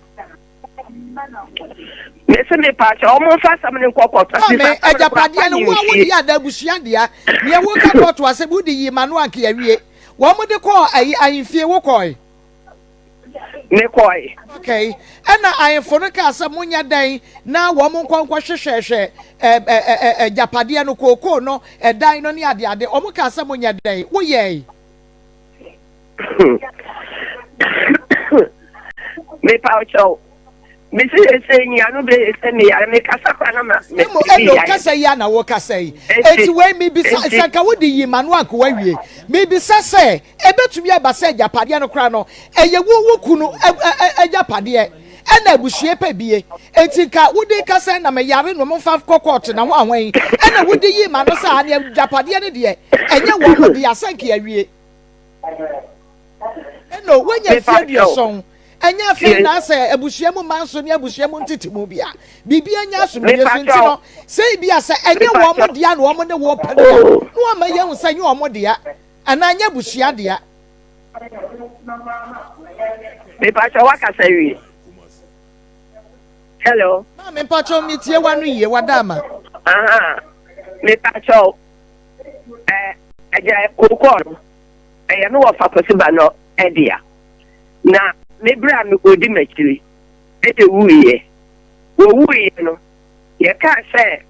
Mese mepaakyɛ wɔn mfa asɛm no nkɔ kɔɔto. Maame, agyapadeɛ no wo ara wo dea anaa abusua dea? Deɛ woka kɔɔto asɛm wode yii m'ano anka yɛawie. Wɔn de kɔɔ ayi ahemfie wokɔe? Mekɔe. Okay. Ɛna ahemfo no kaa sɛ monyɛ dɛn na wɔn nkɔ nkɔhwehwɛhwɛ agyapadeɛ no, kookoo no, ɛdan no ne adeade. Wɔn kaa sɛ monyɛ dɛn? Woyɛe. Mepa wo kyɛw. Mesi sɛ nyi ano bɛ sɛ meyare mekasa kora na ma me Emo eno kasa yi a na wokasa yi. Enti wei mebisa sɛ nka wode yi ma no anka wawie. Mebisa sɛ ebetumi aba sɛ agyapadeɛ no koraa no ɛyɛ wo wo kunu agyapadeɛ ɛna abusua pɛ bie. Enti nka wode kasa na meyare no momfa kɔ kɔɔto na ho ahwan ɛna wode yi ma no sɛ ane agyapadeɛ no deɛ ɛnyɛ wɔn mo dea sɛ nka awie. Eno, woanya mfeɛ aduɔsɔn. Ɛnyɛ afei na asɛ abusua mu mma nso ne abusua mu ntetemu bi a biribi anya asomdwie so nti no, sɛ ebi a sɛ ɛnyɛ wɔn dea na wɔn ne wo pɛ no a, na wɔama yɛahu sɛ ɛnyɛ wɔn dea anaa ɛnyɛ abusua dea. Mepakyɛ wakasa wie. Hello. Maame mpakyɛ metie w'ano yie wada ama. Aha mepakyɛ ɛ ɛgya kookoo no ɛyɛ me wɔfa Kwasi Banɔ ɛdea na me berɛ a me ɔdi m'akyiri ɛna wuiɛ wɔwuiɛ no yɛkaa sɛ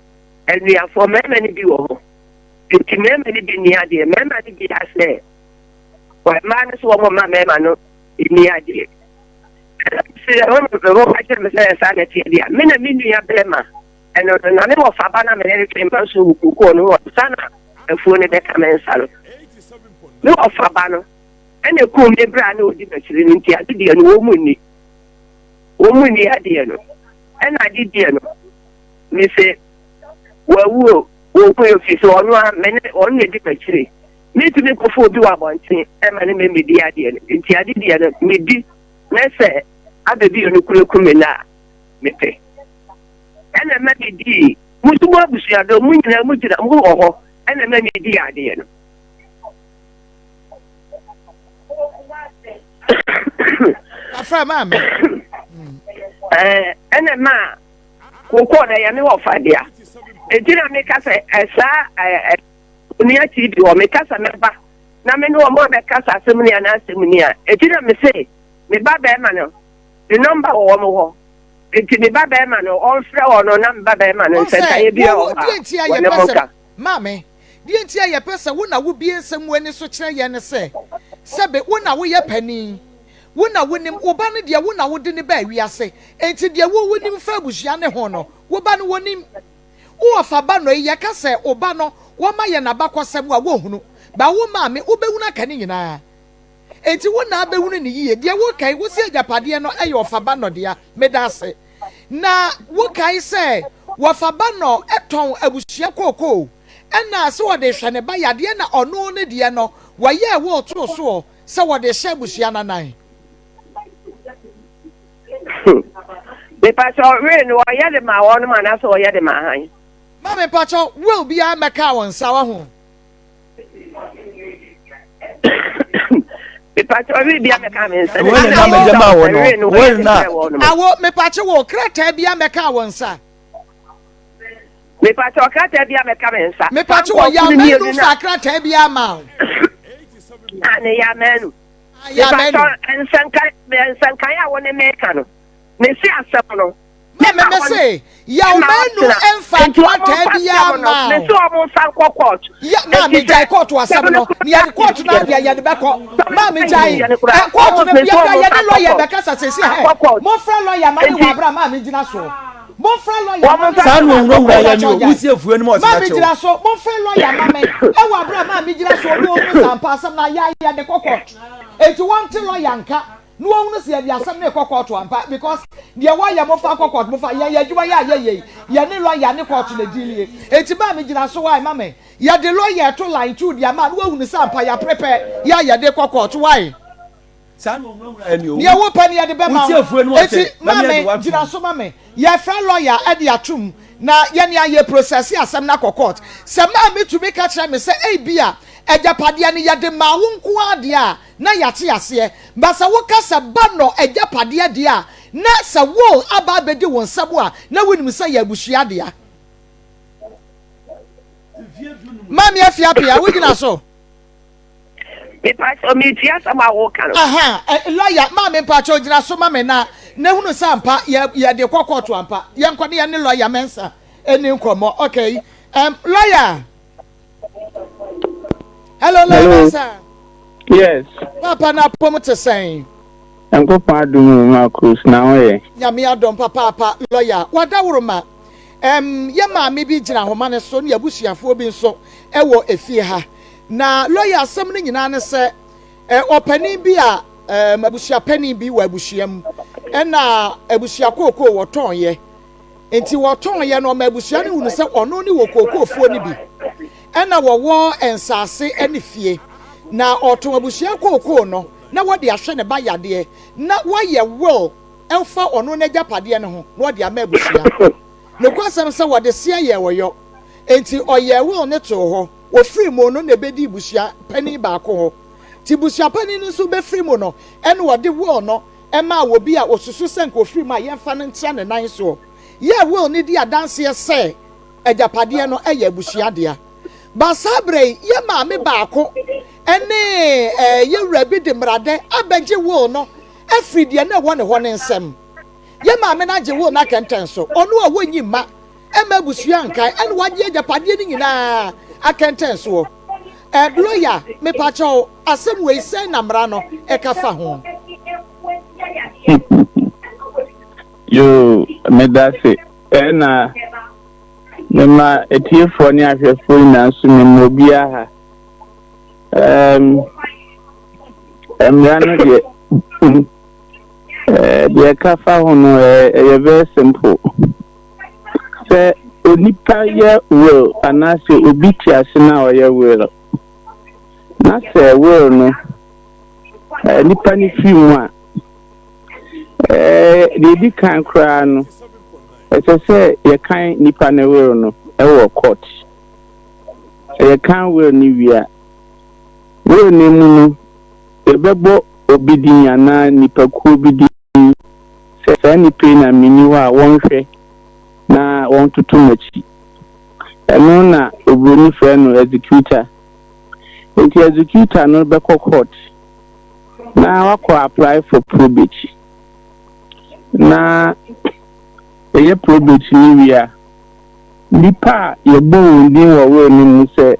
anuafoɔ mmarima no bi wɔ hɔ nti mmarima no bi nni adeɛ mmarima no bi asɛ mmaa no so wɔn mma mmarima no nni adeɛ sɛ wɔn ka kyerɛ me sɛ saa na ɛteɛ deɛ me na me nua bɛrima ɛno no na me wɔ fa ba na me ne no twe mpa nso wɔ kookoo no wɔ sa na afuo no bɛka me nsa no me wɔ fa ba no ɛna kum me berɛ a na ɔdi m'akyiri no nti ade deɛ no wɔn mu nni wɔn mu nni adeɛ no ɛna ade deɛ no me se wɔawuo wɔku yɛ fi so ɔno a me ne ɔno na ɛdi m'akyiri Mentumi nkɔfa obi wɔ abɔnten mma ne mmɛdi adeɛ no, nti ade deɛ no medi na sɛ abɛbi no kura ku me no a mepɛ. Ɛna ɛma medii, mo nso mo abusuadɔm, mo nyinaa mo gyina, mo wɔ hɔ, ɛna ɛma medii adeɛ no. Afra maame. Ɛna ɛma kokoo na ɛyɛ me wɔ fa dea. Enti na meka sɛ ɛsaa ɛɛ. Onua TB hɔ, meka sɛ mɛba na me ne wɔn abɛkasa asɛm ni anaa asɛm ni a, enti na mese me ba bɛrima no, ne nɔmba wɔ wɔn hɔ, enti me ba bɛrima no ɔmfrɛ wɔn no na me ba bɛrima no Wohu sɛ, nsɛnkaeɛ biara wo, wɔ hɔ deɛ a, nti a wɔne yɛpɛ mo sɛ, nka. Maame, deɛ nti a yɛpɛ sɛ wo na wobue nsɛm mu ani so kyerɛ yɛn ne sɛ, sɛbe wo na woyɛ panin, wo na wonim, wo ba no deɛ wo na wode no baa wiase, enti deɛ wo wonim fa abusua no ho no, wo ba no wɔnim. Wo ɔfa ba nɔ yi yɛka sɛ wo ba no wɔma yɛ n'abakɔsɛm a wonhunu but wo maame wobɛhunu aka ne nyinaa enti wo na abɛhunu no yie deɛ woka yi wose agyapadeɛ no yɛ ɔfa ba nɔ dea medaase na wokae sɛ wɔfa ba nɔ tɔn abusua kookoo ɛna sɛ wɔde hwɛ ne ba yadeɛ na ɔno ne deɛ no wɔyɛɛ will too soɔ sɛ wɔde hyɛ abusua no anan. Mepakyɛw, will no wɔyɛ de maa wɔnom anaasɛ wɔyɛ de maa han? Ma mepakyɛw, will biara mmɛkaa wo nsa, wahu. Mepakyɛw, will biara mmɛkaa me nsa. Will na mede maa wo no, will na. Awo, mepakyɛw wo, krataa biara mmɛkaa wo nsa. Mepakyɛw, krataa biara mmɛka me nsa. Mepakyɛw wo, Yamanu fa krataa biara maa wo. Ane, Yamanu. Mepakyɛw, nsɛnkae a wo ne me ka no, mese asɛm no. Ma me me se, yaw manu mfa krataa biara ma o. Mese wɔn mfa nkɔ court. Ya maa me gyae court asɛm no, na yɛde court no adeɛ yɛde bɛkɔ. Maa me gyae ɛ court no yɛde yɛde lawyer bɛkasa sɛsi hɛ. Mofrɛ lawyer ma me wɔ abira maa me gyina soɔ. Momfrɛ lawyer ma me. Saa na ɔhurahura yɛn ni o, wosi afue no ma Maa me ɔtena kyew. gyina so, momfrɛ lawyer ma me ɛwɔ abira maa me gyina soɔ na wɔhunu sɛ ampa asɛm no ayɛ yɛde kɔ court. Enti wɔnte lawyer nka na wɔhunu sɛ yɛde asɛm no rekɔ kɔɔto ampa because deɛ wɔyɛ mofa nkɔ kɔɔto mofa yɛn yɛ adwuma yɛ a yɛyɛ yi yɛne lawyer ne kɔɔto na ɛdiilie enti maa me gyina so why ma me yɛde lawyer to line to deɛ ama na wɔhunu sɛ ampa yɛaprepare yɛ a yɛde kɔ kɔɔto why Saa na ɔhurahura yɛn ni o, Deɛ wopɛ no yɛde bɛma wosi wo afue no ma enti ɔte na ma me me yɛde wo atom. gyina so ma me yɛfrɛ lawyer de atom na yɛne ayɛ process asɛm no akɔ court sɛ maa me tumi ka kyerɛ me sɛ ebia agyapadeɛ no yɛde maa wo nko ara deɛ a na yɛate aseɛ but sɛ woka sɛ ba nɔ agyapadeɛ deɛ a na sɛ will aba abɛdi wo nsam a na wonim sɛ yɛ abusua dea. Maame Afiapia wogyina so? Mepakyɛw metie asɛm a woka no. Aha, eh, lawyer, maame mpakyɛw gyina so ma me na na hunu sɛ ampa yɛ yɛde kɔ kɔɔto ampa. Yɛnkɔ ne yɛne lawyer Mensah ɛni nkɔmmɔ. Okay. Um, lawyer. Hello, lawyer Hello. Mensah. Yes. Papa na apom te sɛn? Nyankopɔn adom o Marcus na ho yɛ. Nyame adom papaapa lawyer. Wadaworoma. Um, yɛ maame bi gyina ahoma no so ne abusuafoɔ bi nso ɛwɔ efie ha. Na lɔya asɛm no nyinaa ne sɛ, ɔpanin bi a abusua panin bi wɔ abusua mu, ɛna abusua kookoo wɔtɔnyɛ. Nti wɔtɔnyɛ no ɔma abusua no hunu sɛ ɔno ne wɔ kookoofoɔ no bi, ɛna wɔwɔ nsaase ne fie. Na ɔtɔn abusua kookoo no na wɔde ahwɛ ne ba yadeɛ na wɔayɛ will ɛfa ɔno n'agyapadeɛ no ho na ɔde ama abusua. Nokwasɛm sɛ wɔde seɛ yɛɛ ɔyɔ. Enti ɔyɛɛ will no too hɔ. Ɔfirii mu no na ɛbɛdii busua panin baako hɔ. Nti busua panin no nso bɛfiri mu no ɛna ɔde will no maa obi a ɔsusu sɛ nka ɔfiri mu a yɛmfa no ntra ne nan soɔ. Yɛɛ will no di adanseɛ sɛ agyapadeɛ no yɛ abusua dea. Ba saa berɛ yi, yɛn maame baako ne yɛn wura bi de mmaradɛ abɛgye will no afiri deɛ na ɛwɔ ne hɔ no nsam. Yɛn maame no agye will no akɛntɛn so, ɔno a wɔnyi mma mma abusua nkae, ɛna wagye agyapadeɛ no nyinaa akɛntɛn soɔ. Eh, lawyer, mepakyɛw, asɛm wei sɛn na mmara no ɛka fa ho? Yoo, meda ase. Ɛna mema atiefoɔ ne ahwɛfoɔ nyinaa nso mema obiara ha. Um, mmara no deɛ eh, deɛ ɛka fa ho no ɛyɛ very simple. Sɛ onipa yɛ will anaasɛ obi te ase na ɔyɛ will na sɛ will no eh, nipa no firi mu a eh, deɛ ɛdi kan koraa no ɛsɛ sɛ yɛkan nipa no will no ɛwɔ court. Sɛ yɛkan will no wie a, will no mu no yɛbɛbɔ obi din anaa nipakuo bi din sɛ saa nipa yi na menni hɔ a wɔnhwɛ na wɔntoto m'akyi. Ɛno na oburoni frɛ no executor. Nti executor no bɛkɔ court na wakɔ apply for probate. Na ɛyɛ probate no wie a, nnipa a yɛbɔ wɔn din wɔ will no mu sɛ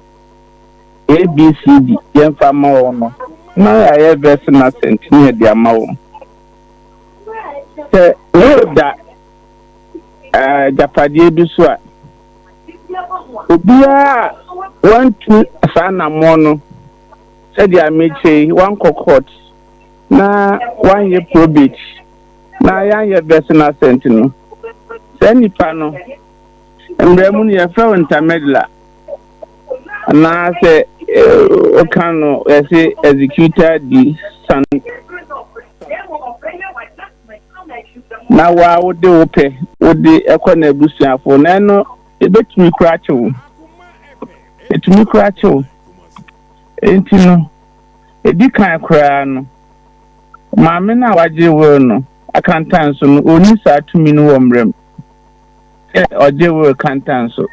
ABCD yɛmfa mma wɔn no, na yɛayɛ verse no asɛnt ne yɛde ama wɔn. Sɛ will da agyapadeɛ bi so a, obiara a wantu saa anammɔn no sɛdeɛ mekyerɛ yi, wankɔ court na wanyɛ probate na yɛanyɛ verse no asɛnt no, saa nipa no, mmerɛ mu no yɛfrɛ wo intermeddler anaasɛ woka no yɛse executor di san na waa wode wo pɛ wode ɛkɔ n'abusuafo na ɛno ebetumi kora kyew etumi kora kyew enti no edi kan koraa no maame no a wagye will no akantan so no onni saa tumi no wɔ mmerɛ mu sɛ ɔgye will kantan so.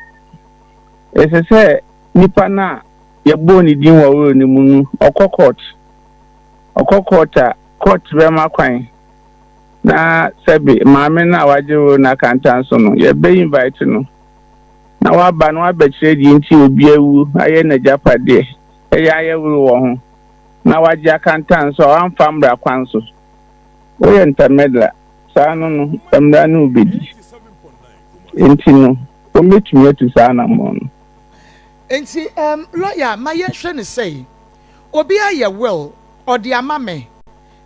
Ɛsɛ sɛ nipa no a yɛbɔɔ ne din wɔ will no mu no ɔkɔ court. Ɔkɔ court a, court bɛma kwan na sɛbe maame no a wagye will no akantan so no, yɛbɛ invite no na waba na wabɛkyerɛ deɛ nti obi awu ayɛ n'agyapadeɛ ɛyɛ ayɛ will wɔ ho na wagye akantan so a wamfa mmara kwan so. Woyɛ intermeddler, saa no no mmara ne wo bɛdi. Enti no, wɔbɛtumi atu saa anammɔn no. Enti erm lawyer ma yɛnhwɛ no sei, obi ayɛ will ɔde ama me,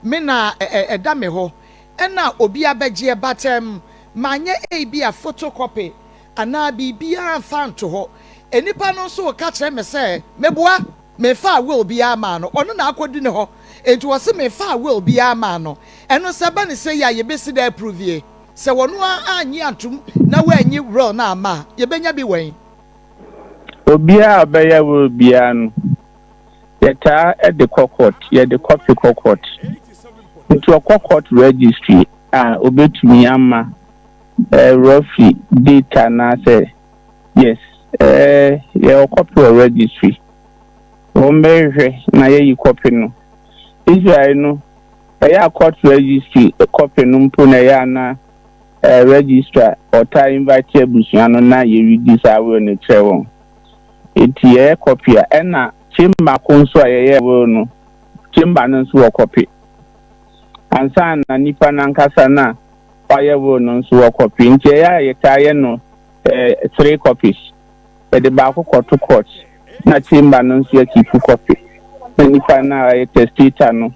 me na ɛda me hɔ ɛna obi abɛgyeɛ but erm manyɛ eibia photo copy anaa biribiara amfa anto hɔ, nnipa no nso reka kyerɛ me sɛ meboa, memfaa will biara maa no, ɔno na akɔdi ne hɔ enti ɔse memfaa will biara maa no, ɛno sɛ ɛba no sei a yɛbɛsi dɛn aprovie? Sɛ wɔn ara annye antom na wɔanyi will no amma a, yɛbɛnya bi wɛn? Obiara a ɔbɛyɛ will biara no, yɛtaa de kɔ court, yɛde copy kɔ court. Nti ɔkɔ court registry a, obetumi ama eh, roughly date anaasɛ yes, eh, yɛwɔ copy wɔ registry. Wɔn bɛhwehwɛ na yɛayi copy no. Israel no, Ɛyɛ a court registry copy no mpo na ɛyɛ a na registrar ɔtaa invite abusua no na yɛredi saa will no kyerɛ wɔn. Enti yɛyɛ copy a, ɛna chamber ko nso a yɛyɛ will no, chamber no nso wɔ copy. Ansa na nipa no ankasa no a wayɛ will no nso wɔ copy. Nti ɛyɛ a yɛtaa yɛ no three copies. Yɛde baako kɔto court na chamber no nso yɛ keep copy. Na nipa no a ɔyɛ testator no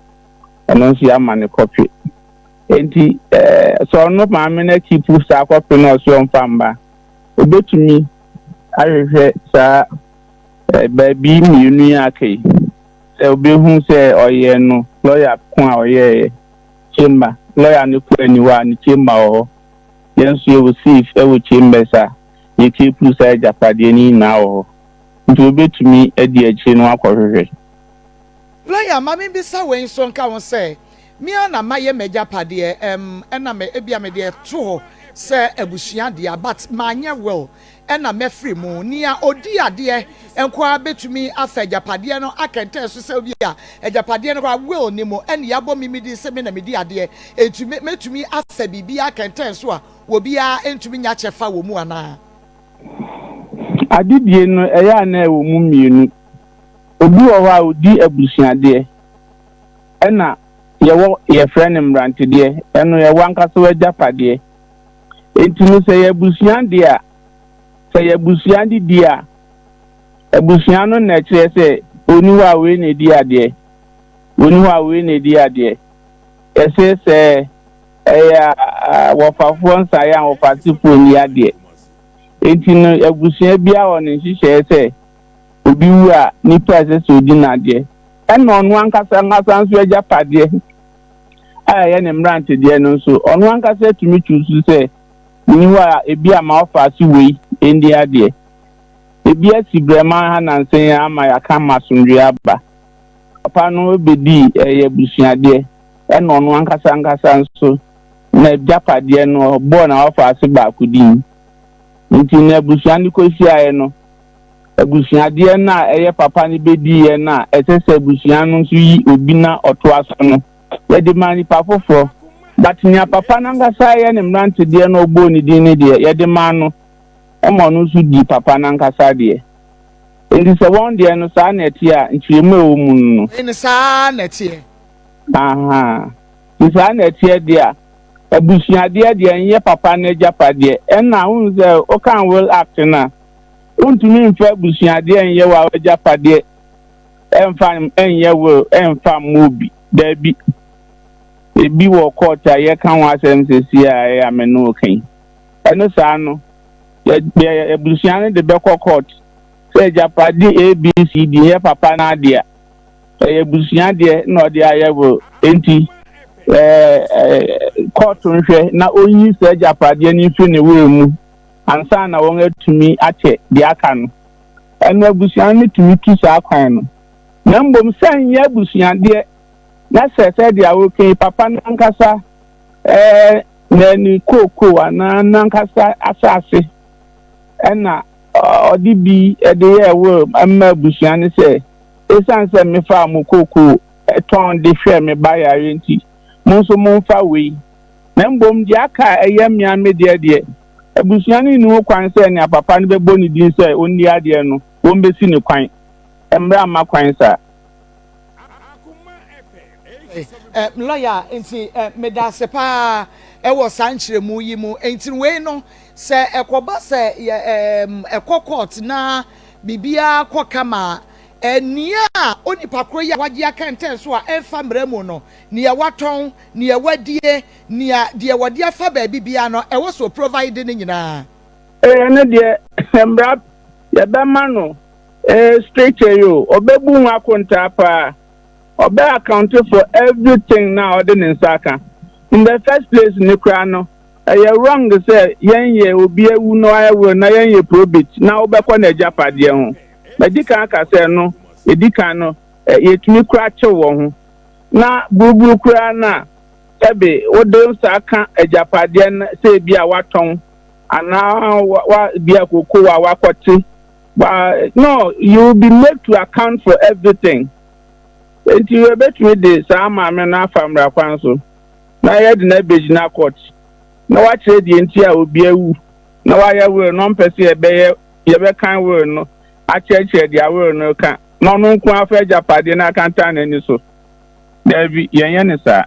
ɔno nso yɛama no kɔpe. Enti sɛ ɔno maame no akipu saa kɔpe no a ɔse ɔmfa mma a, obetumi ahwehwɛ saa baabi mmienu yi a aka yi. obehu sɛ ɔyɛ no lɔya ko a ɔyɛeɛ, chamber, lɔya no kɔ aniwa a ne chamber wɔ hɔ. Yɛn nso yɛwɔ safe wɔ chambers a yɛkeepu saa agyapadeɛ no nyinaa wɔ hɔ. Nti obetumi adi akyire no akɔhwehwɛ. Lɔya, ma membisa wei nso nka ho sɛ, me ara na mayɛ m'agyapadeɛ, ɛm, ɛna me, ebia mede ɛto hɔ sɛ abusua dea, but manyɛ will, ɛna mɛfiri mu. Nea ɔdi adeɛ nko ara bɛtumi afa agyapadeɛ no akɛntɛn so sɛ ebia agyapadeɛ no koraa will nni mu, ɛna yɛabɔ me me din sɛ me na medi adeɛ, enti me, mɛtumi afa biribiara akɛntɛn so a obiara ntumi nya kyɛfa wɔ mu anaa? Adedie no, ɛyɛ a na ɛwɔ mu mmienu. Obi wɔ hɔ a ɔdi abusuadeɛ, ɛna yɛwɔ yɛfrɛ no mmerantedeɛ, ɛno yɛ w'ankasa w'agyapadeɛ. Enti no sɛ yɛ abusua deɛ a, sɛ yɛ abusua de di a, abusua no na ɛkyerɛ sɛ ɔni hɔ a wei na ɛdi adeɛ, ɔni hɔ a wei na ɛdi adeɛ. Yɛse sɛ ɛyɛ wɔfafoɔ nsaeɛ a wɔfasefoɔ nni adeɛ. Enti no abusua biara wɔ ne nhyehyɛeɛ sɛ obi wu a, nipa a ɛsɛ sɛ odi n'adeɛ, ɛna ɔno ankasa ankasa nso agyapadeɛ a ɛyɛ ne mmerantedeɛ no nso, ɔno ankasa tumi chuusu sɛ menni hɔ a, ebi a ma ɔfa ase wei ndi adeɛ. Ebi asi brɛman ha nansa yi ara ama yɛaka ama asomdwoeɛ aba. Papa no bɛdii ɛyɛ abusuadeɛ, ɛna ɔno ankasa ankasa nso n'agyapadeɛ no ɔbɔɔ n'awɔfa ase baako din. Nti na abusua no kɔhyiaeɛ no, abusuadeɛ no a ɛyɛ papa no bɛdiiɛ no a ɛsɛ sɛ abusua no nso yi obi na ɔtoa so no, yɛde maa nipa foforɔ. But nea papa no ankasa yɛ ne mmerantedeɛ no ɔbɔɔ ne din no deɛ, yɛde maa no ma ɔno nso dii papa no ankasa deɛ. Enti sɛ wɔn deɛ no saa na ɛteɛ a, nkyerɛmu a ɛwɔ mu no no. Wei no saa na ɛteɛ. Ahaa. Nti saa na ɛteɛ deɛ a, abusuadeɛ deɛ ɛnyɛ papa no agyapadeɛ. Ɛna wohu sɛ wokan Will Act no a, Wontumi mfa abusuadeɛ nyɛ w'agyapadeɛ mfa nyɛ will mfa mma obi. Daabi. Ebi wɔ court a yɛka ho asɛm seesei a ɛyɛ a me ne wo ka yi. Ɛno saa no, yɛ, yɛ, abusua no de bɛkɔ court sɛ agyapade ABCD nyɛ papa no adea. Ɛyɛ abusua deɛ na ɔde ayɛ will. Enti, ɛɛ, ɛɛ, court nhwɛ na ɔnyi saa agyapadeɛ no mfiri ne will mu. ansa na wɔatumi akyɛ deɛ aka no. Ɛno abusua no tumi tu saa kwan no. Na mmom sɛ ɛnyɛ abusua deɛ, na sɛ sɛdeɛ woreka yi, papa no ankasa eh, na ne kookoo anaa n'ankasa asase ɛna ɔde bi de yɛɛ will ma abusua no sɛ, ɛsiane sɛ mefaa mo kookoo tɔn de hwɛɛ me ba yareɛ nti, mo nso momfa wei. Na mmom deɛ aka a ɛyɛ me ara me deɛ deɛ, abusua no nni ho kwan sɛ nea papa no bɛbɔ ne din sɛ ɔnni adeɛ no, wɔbɛsi no kwan. Mmara mma kwan saa. Eh, lɔya, nti eh, meda ase paa ɛwɔ saa nkyerɛmu yi mu. Nti wei no, sɛ ɛkɔba sɛ yɛ eh, ɛkɔ court na biribiara kɔ kama a, eh, nea onipa koro yi a wagye akɛntɛn so a ɛmfa mmara mu no, nea watɔn, nea wadie, nea deɛ wɔde afa baabi biara no, ɛwɔ sɛ ɔprovide ne nyinaa. Ee, ɛno deɛ, mmara yɛbɛma no ee straight yi o, ɔbɛbu ho akontaa paa. Ɔbɛ account for everything na ɔde ne nsa aka. In the first place no koraa no, ɛyɛ wrong sɛ yɛn yɛ obi awu na wayɛ will na yɛn yɛ probate na wobɛkɔ n'agyapadeɛ ho. Madi kan aka sɛ ɛno, ɛdi kan no, yɛtumi koraa kyew wɔ ho. Na buruburu koraa no a, sɛbe wode wo nsa ka agyapadeɛ no sɛ ebi a woatɔn anaa wa, wa bi a kookoo a woakɔte. Wa, no, you will be made to account for everything. Enti yɛbɛtumi de saa maame no afa mmara kwan so na yɛde no abɛgyina court na wakyerɛ deɛ nti a obi awu na wayɛ will na ɔmpɛ sɛ yɛbɛyɛ yɛbɛkan will no akyerɛkyerɛ deɛ will no ka na ɔno nko ara fa agyapadeɛ no akantan n'ani so. Daabi, yɛnyɛ no saa.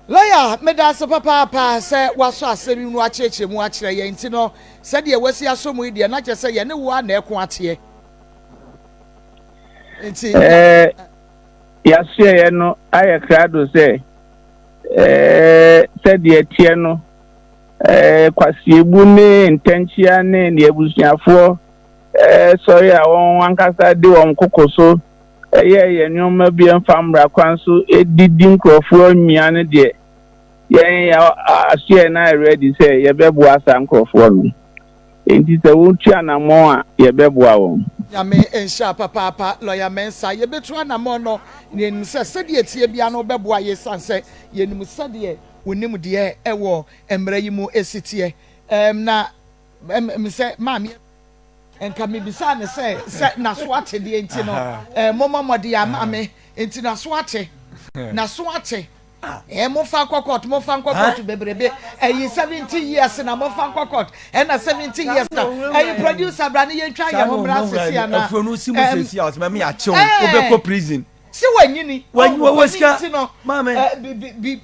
Lɔya, meda ase papaapa sɛ woasɔ asɛm yi mu na woakyerɛkyerɛ mu akyerɛ yɛn. Nti no, sɛdeɛ woasi asɔ mu yi deɛ, na kyerɛ sɛ yɛne wo ara na ɛko ateɛ. Nti. Ɛɛ, yɛasoɛeɛ no ayɛ krado sɛ, ɛɛ, sɛdeɛ ɛteɛ no, ɛɛ, kwasiebu ne ntɛnkyea ne deɛ abusuafoɔ sɔre a wɔn ankasa de wɔn koko so yɛ nneɛma bi mfa mmara kwan so didi nkurɔfoɔ amia no deɛ, yɛn asoɛe no ayɛ ready sɛ yɛbɛboa saa nkurɔfoɔ no. Enti sɛ wɔtu anammɔn a, yɛbɛboa wɔn. Nyame nhyira papaapa Lawyer Mensah. Yɛbɛtu anammɔn no na yɛnim sɛ sɛdeɛ ɛteɛ biara no wobɛboa yɛ ɛsiane sɛ yɛnim sɛdeɛ wo nimdeɛ wɔ mmara yi mu si teɛ. Ɛɛm na ɛm sɛ maame nka mebisaa no sɛ sɛ n'aso ate deɛ nti no ɛɛ mommɔ mmɔden a maame nti n'aso ate n'aso ate ɛɛ momfa nkɔ court momfa nkɔ court bebrebe ɛyi 70 years na momfa nkɔ court ɛna 70 years na ɛyi producer bra ne yɛntwa yɛn ho mmra sisi ana afuo no si mu sisi a ɔsɛ mɛmi akyew wobɛkɔ prison si wanyini wɔwɔ sika maame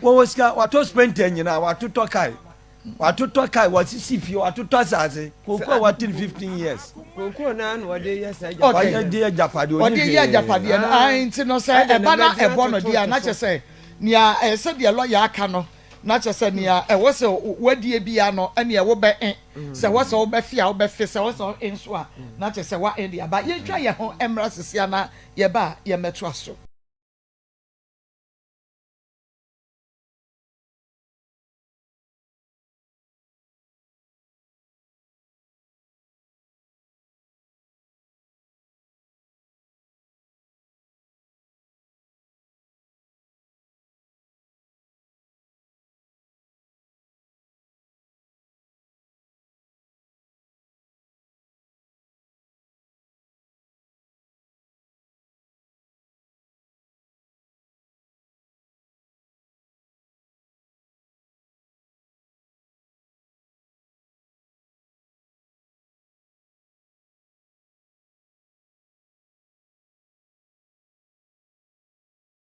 wɔwɔ sika watɔ sprinter nyinaa watotɔ kae Watotɔ car, wasisi fie, watotɔ asase. Kooko a wate no 15 years. Kooko naa na ɔde yɛ saa agyapadeɛ. Ɔde yɛ agyapadeɛ, ɔni hwee. Ɔde yɛ agyapadeɛ no, ae nti no sɛ ɛba na ɛbɔ no deɛ a, na kyerɛ sɛ nea ɛyɛ sɛ deɛ lɔya aka no, na kyerɛ sɛ nea ɛwɔ sɛ wadie biara no, ɛneɛ wobɛ e. Sɛ ɛwɔ sɛ wobɛfe a, wobɛfe, sɛ ɛwɔ sɛ wo e nso a, na kyerɛ sɛ wa e de aba. Yɛntwa yɛn ho mmra sisi a na yɛba a yɛmmɛtoa so.